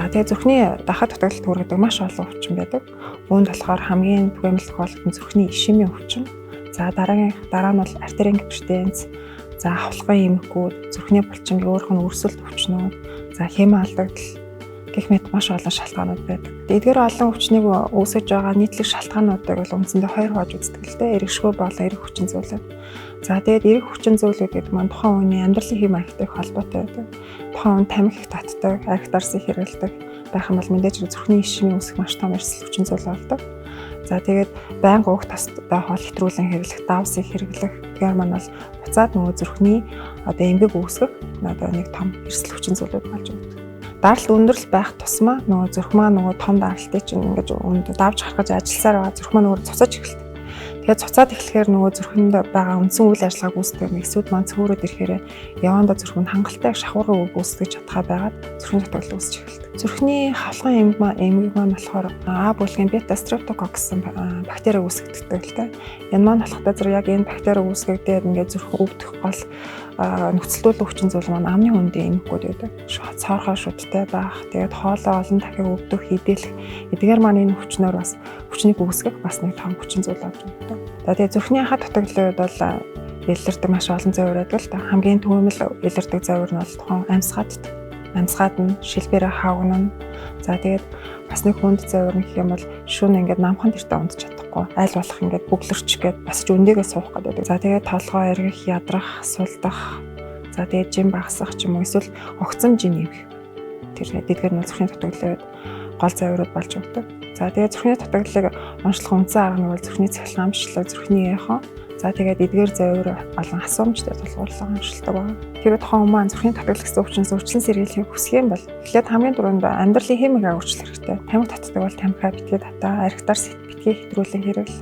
За тэгээ зүрхний дахиад дутагдлалд хүргэдэг маш олон өвчин байдаг. Үүнд болохоор хамгийн түгээмэл тохиолдол нь зүрхний ишемийн өвчин. За дараагийн дараа нь бол артерийн гипертенз, за хавлгын эмхгүүд, зүрхний булчингийн өөрөх нь өрсөлд өвчнүүд, за хема алдагдал гэх мэт маш олон шалтгаанууд байдаг. Эдгээр олон өвчнийг үүсгэж байгаа нийтлэг шалтгаануудыг бол үндсэндээ хоёр хувааж үздэг л дээ. Эргэшгүй болон эрэг хүчин зүйлүүд. За тэгээд эрэг хүчин зүйлүүд гэдэг маань тухайн хүний амьдралын хэв маягтай их холбоотой байдаг. Тухайн хүн тамхи их татдаг, арх дарсыг хэрэглэдэг байх юм бол мэдээж зүрхний ишемийн үүсэх маш том эрсдэл хүчин зүйл болдог. За тэгээд байнга уух тастай хоол хэтрүүлэн хэрэглэх, давсыг хэрэглэх. Тэгэхээр маань бол буцаад нөгөө зүрхний одоо эмгэг үүсгэх одоо нэг том эрсдэл хүчин зүйлүүд болж өгдөг. Даралт өндөрлөл байх тусмаа нөгөө зүрх маань нөгөө том даралтыг чинь ингэж өнд давж гаргаж ажилласаар байгаа зүрх маань нөгөө цуцаж эхэлдэг. Тэгээд цуцаад эхлэхээр нөгөө зүрхэнд байгаа үндсэн үйл ажиллагааг үүсгэх нэгсүүд маань цөөрөд ирэхээр явандаа зүрх нь хангалттай шахуурга үүсгэж чадхаа байгаад зүрхний дутагдал үүсэж эхэлдэг. Зүрхний хавлгын эмгэг маань болохоор А бүлгийн бета стрептококк гэсэн бактери үүсгэгддэг л дээ. Энэ маань болохтой зэрэг яг энэ бактери үүсгэгдээд ингээд зүрх өвдөх гол нөхцөлдүүлэх хүчин зүйл маань амны хөндийн эмгэгүүд байдаг. Цоорхой шүдтэй байх, тэгээд хоолой олон дахин өвдөх, хидээлэх. Эдгээр маань энэ хүчнээр бас хүчнийг үүсгэх бас нэг том хүчин зүйл болж өгдөг. За тэгээд зүрхний хад дутагдлын үед бол илэрдэг маш олон зовир байдаг л да. Хамгийн түгээмэл илэрдэг зовир нь бол тухайн амьсгааддаг. Амьсгаад нь шилбэрээ хавгнана. За тэгээд бас нэг хүнд зовир нь гэх юм бол шүн ингээд намхан тэртээ унтж чадахгүй. Аль болох ингээд бүглэрч гээд бас ч өндийгөө суух гэдэг. За тэгээд толгой эргэх, ядрах, сулдах. За тэгээд жин багасах ч юм уу эсвэл огцом жин нэмэх. Тэр эдгээр нь зүрхний дутагдлын үед гол зовирууд болж өгдөг. За тэгээд зүрхний дутагдлыг онцлох үндсэн арга нь бол зүрхний цахилгаан бичлэг, зүрхний эхо. За тэгээд эдгээр зовир болон асуумжтай тулгуурлан онцлдог байна. Тэр тухайн хүмүүс зүрхний дутагдал гэсэн өвчнөөс өвчлөн сэргийлэхийг хүсэх юм бол эхлээд хамгийн түрүүнд амьдралын хэм маягаа өөрчлөх хэрэгтэй. Тамхи татдаг бол тамхиа битгий татаа, архитаар битгий хэтрүүлэн хэрэгэл.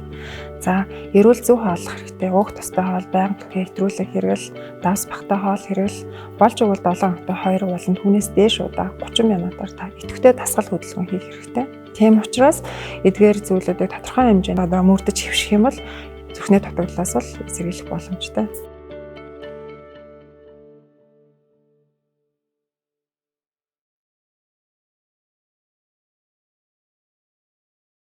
За эрүүл зөв хооллох хэрэгтэй. Уух тустай хоол, байнга түлхээ хэтрүүлэн хэрэгэл, давс багтай хоол хэрэгэл. Болж игэл 7 хоногт 2 болон түүнээс дээш удаа 30 минутаар та идэвхтэй дасгал хөдөлгөөн хийх хэрэгтэй. Тийм учраас эдгээр зүйлүүдийг тодорхой хэмжээнд одоо мөрдөж хэвших юм бол зүрхний дутагдлаас бол сэргийлэх боломжтой.